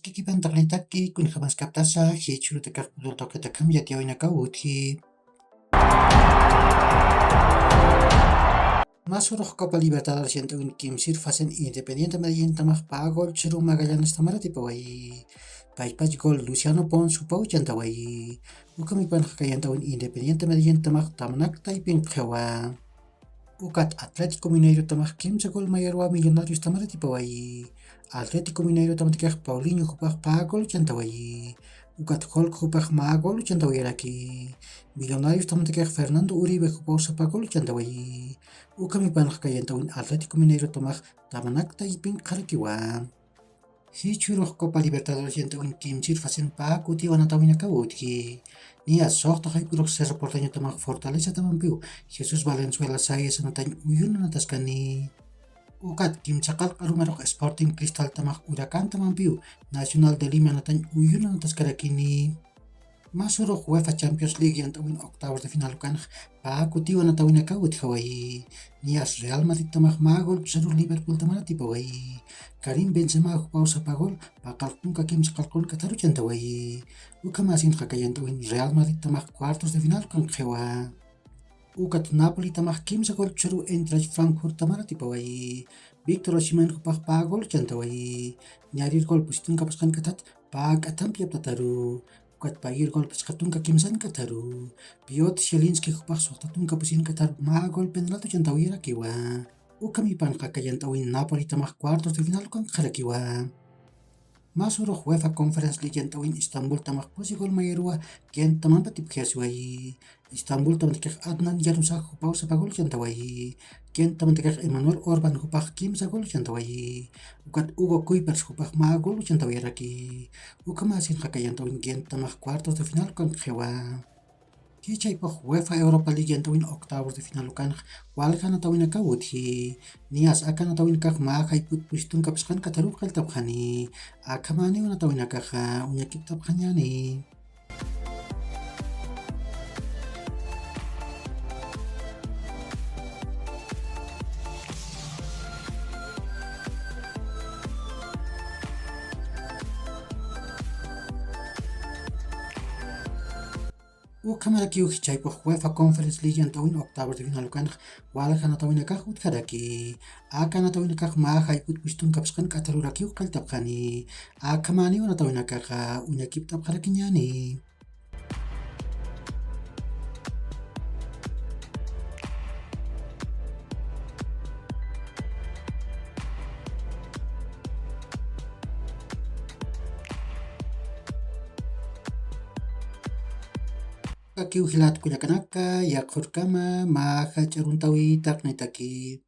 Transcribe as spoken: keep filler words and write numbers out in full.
Kikipan taqlitaki, kunjamaskaptasa, jichhurutakax futbol tawqitakam yatiyawinakaw utji. Mä surux Copa Libertadores yant'awin kimsir fasen Independiente Medellintamax pä gol chhuru Magallanes Tamaratipawayi. Paypach gol Luciano Pons jupaw chantawayi. Ukhamipanxa kayant'awin Independiente Medellintamax tamanak taypin qhiwa. Ukat Atlético Mineirotamax kimsa gol mayarwa Millonarios Tamaratipawayi. Atlético Mineirotamatakix Paulinho jupax pä gol chantawayi. Ukat Hulk jupax mä gol chantawayaraki. Millonarios tamatakix Fernando Uribe jupaw sapa gol chantawayi. Ukhamipanxa kayant'awin Atlético Mineirotamax tamanak taypin qharakiwa. Jichhürux Copa Libertadores yant'awin kimsir fasen pä kutiwa natawinakaw utji. Niya suxta jayp'urux Cerro Porteñotamax Fortaleza tamampiw Jesús Valenzuela Saez anatañ uyuna nataskani. Ukat kimsa qallq arumarux Sporting Cristal tamax Huracán tamampiw Nacional de Lima anatañ uyuna nataskarakini. Mä surux UEFA Champions League yant'awin octavos de final ukanx pä kutiwa natawinakaw utjawayi. Niyas Real Madrid tamax mä gol chhuru Liverpool Tamaratipawayi. Karim Benzema jupaw sapa gol pä qallq tunka kimsa qallqun k'atharu chantawayi. Ukhamäsinxa kayant'awin Real Madrid tamax cuartos de final ukan qhiwa. Ukat Napoli tamax kimsa gol chhuru Eintracht Frankfurt Tamaratipawayi. Víctor Osimhen jupax pä gol chantawayi. Ñarir gol pusi tunka phisqan k'athat pä k'athampi aptataru. Ukat payir gol phisqa tunka kimsan k'atharu. Piotr Zielinski jupax suxta tunka pusin k'athar mä gol penalti chantawayarakiwa. Ukhamipanxa kayant'awin Napoli tamax cuartos de final ukan qharakiwa. Mä surux UEFA Conference League yant'awin Estambul tamax pusi gol mayarwa Gent tamampi atipjasiwayi. Estambul tamatakix Adnan Januzaj jupaw sapa gol chantawayi. Gent tamatakix Emmanuel Orban jupax kimsa gol chantawayi. Ukat Hugo Kuipers jupax mä gol chantawayaraki. Ukhamäsinxa kayant'awin Gent tamax cuartos de final ukan qhiwa. Jichhaypux UEFA Europa League yant'awin octavos de final ukanx walja natawinakaw utji. Niyas aka natawinakax mä jayp'ut pusi tunka phisqan k'atharuw qalltapxani. Akhamäniw natawinakaxa uñakipt'apxañäni. Ukhamarakiw jichhaypux UEFA Conference League yant'awin octavos de final ukanx walja natawinakax utjaraki. Aka natawinakax mä jayp'ut pusi tunka phisqan k'atharurakiw qalltapxani. Akhamäniw natawinakaxa uñakipt'apxarakiñäni. Ukakiw jilat kullakanaka, yaqhurkama mä jach'a aruntawi taqnitaki.